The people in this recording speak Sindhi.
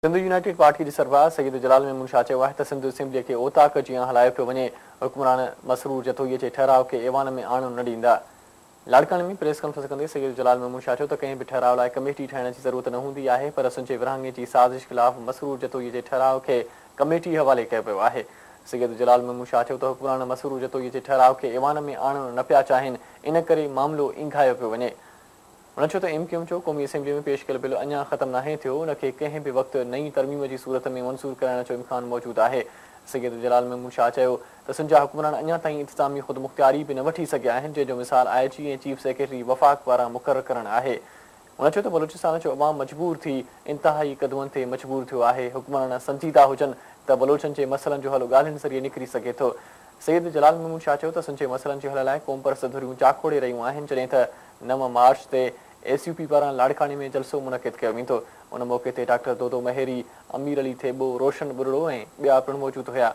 سنڌ يونائيٽيڊ پارٽي جي سربراهه سيد جلال محمود شاهه چيو آهي ته سنڌ اسيمبليء کي اوطاق جيان هلايو پيو وڃي، حڪمران مسرور جتوئيء جي ٺهراء کي ايوان ۾ آڻڻ نه ڏيندا. لاڙڪاڻي ۾ پريس ڪانفرنس ڪندي سيد جلال محمود شاهه چيو ته ڪنهن به ٺهراء لاء ڪميٽي ٺاهڻ جي ضرورت نه هوندي آهي پر سنجي ورهاڱي جي سازش خلاف مسرور جتوئيء جي ٺهراء کي ڪميٽي حوالي ڪيو ويو آهي. سيد جلال محمود شاهه چيو ته حڪمران مسرور جتوئيء جي ٺهراء کي ايوان ۾ آڻڻ نه پيا چاهين ان ڪري معاملو اينگهايو پيو وڃي. هن چيو ته ايم ڪيو ايم جو قومي اسيمبلي ۾ پيش ڪيل بل اڃا ختم ناهي ٿيو، ان کي ڪنهن به وقت نئين ترميم جي صورت ۾ منظور ڪرائڻ جو امڪان موجود آهي. سيد جلال محمود شاهه چيو ته سنڌ جا حڪمران اڃا تائين انتظامي خودمختياري به نه وٺي سگهيا آهن، جنهن جو مثال آء جي ۽ چيف سيڪريٽري وفاق پاران مقرر ڪرڻ آهي. هن چيو ته بلوچستان جو عوام مجبور ٿي انتهائي قدمن تي مجبور ٿيو آهي، حڪمران سنجيده هجن ته بلوچن جي مسئلن جو حل ڳالهين ذريعي نڪري سگهي ٿو. سيد جلال محمود شاهه چيو ته سنڌ جي مسئلن جي حل لاء قومپرست ڌريون جاکوڙي رهيون آهن، جڏهن ته 9 مارچ تي ايس يو پي پاران لاڙڪاڻي ۾ جلسو منعقد ڪيو ويندو. ان موقعي تي ڊاڪٽر دودو مهيري، امير علي ٿيٻو، روشن ٻرڙو ۽ ٻيا پڻ موجود هيا.